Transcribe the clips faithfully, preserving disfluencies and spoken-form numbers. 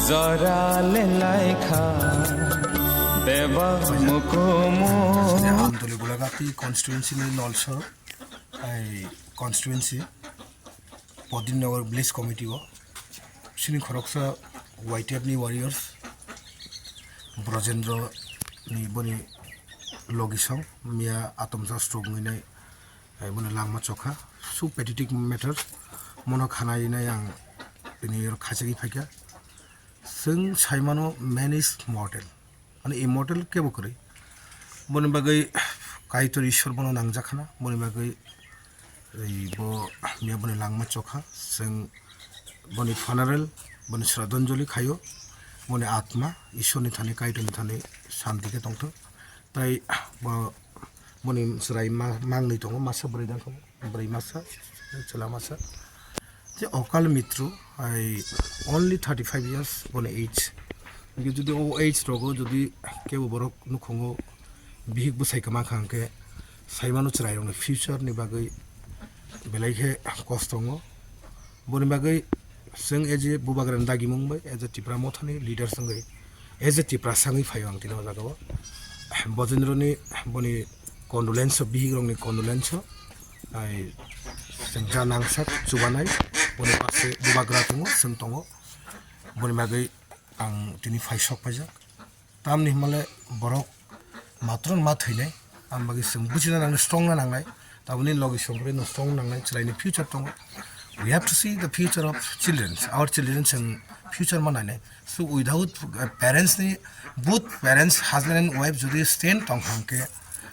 Jora le laikha beba mukumu. Amtoli Gulagati constituency ni Nolsor, ai constituency, Podin Nagar village committee o sini khoroksa Y T F ni warriors Brojendro ni boni logisong miya atomsa stroke wngwi nai. Hai bono langma chokha, so pathetic matter, mono khanai nai ang tini oro khachagwi phaikha. Chwng saimano man is mortal, mane immortal kebo kwrwi. Boni bagwi Kaitor Ishwar bono nangjakhana, boni bagwi ei bo miya boni langma chokha. Chwng boni funeral, boni sraddhanjali khaio, boni atma Ishwarni thani, Kaitorni thani shanti khe tongthok. Tai bo boni chwrai ma-, mangni tongo, masa bwrwi dang tongo, bwrwi masa, chwla masa. Je Okal Mitru, ai only thirty five years boni age. Hingke jodi o age rogo jodi kebo borok nukhungo bihik bwsai kwma kha hingke saimano chwrairokni future ni bagwi belai khe kosto wngo. Boni bagwi chwng as a Bubagrani dagimung bai, as a Tipra Mothani leaders wngwi, as a Tiprasa wngwi phaio ang tini o jaga o. Bojendroni boni condolence o, bihik rokni condolence o, ai chwng ja nangsak chubanai, boni bakse Bubagra tongo, chwng tongo. Boni bagwi ang tini phai sok paijak. Tamni hwnmale borok matwrwng ma thwinai, ang bagwi chwng buchina nangnai, strong na nangnai, taboni logi songkhe no strong nangnai, chwraini future tongo. We have to see the future of children, our children chwng future ma nainai. So without, uh, parents ni, both parents, husband and wife jodi stand tong kha hwnkhe,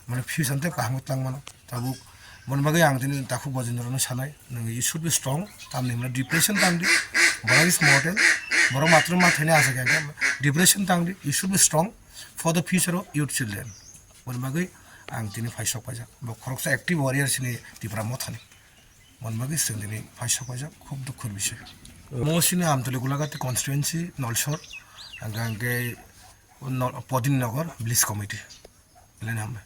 mane future tei kaham twlang mano. Tabuk, boni bagwi ang tini takhuk Bojendrono sanai, nang you should be strong, tamni hwnba depression tang di, borok is mortal, borok matwrwng ma thwinai asa khe depression tang di, you should be strong for the future of your children. Boni bagwi ang tini phai sok paijak, bo khoroksa active warrior sini Tipra Mothani, boni bagwi chwng tini phai sok paijak, khub dukhor bisoi. Mo sini Amtoli Gulagati constituency, Nolsor, hingke, hingke, Podin Nagar village committee, belai no hambai.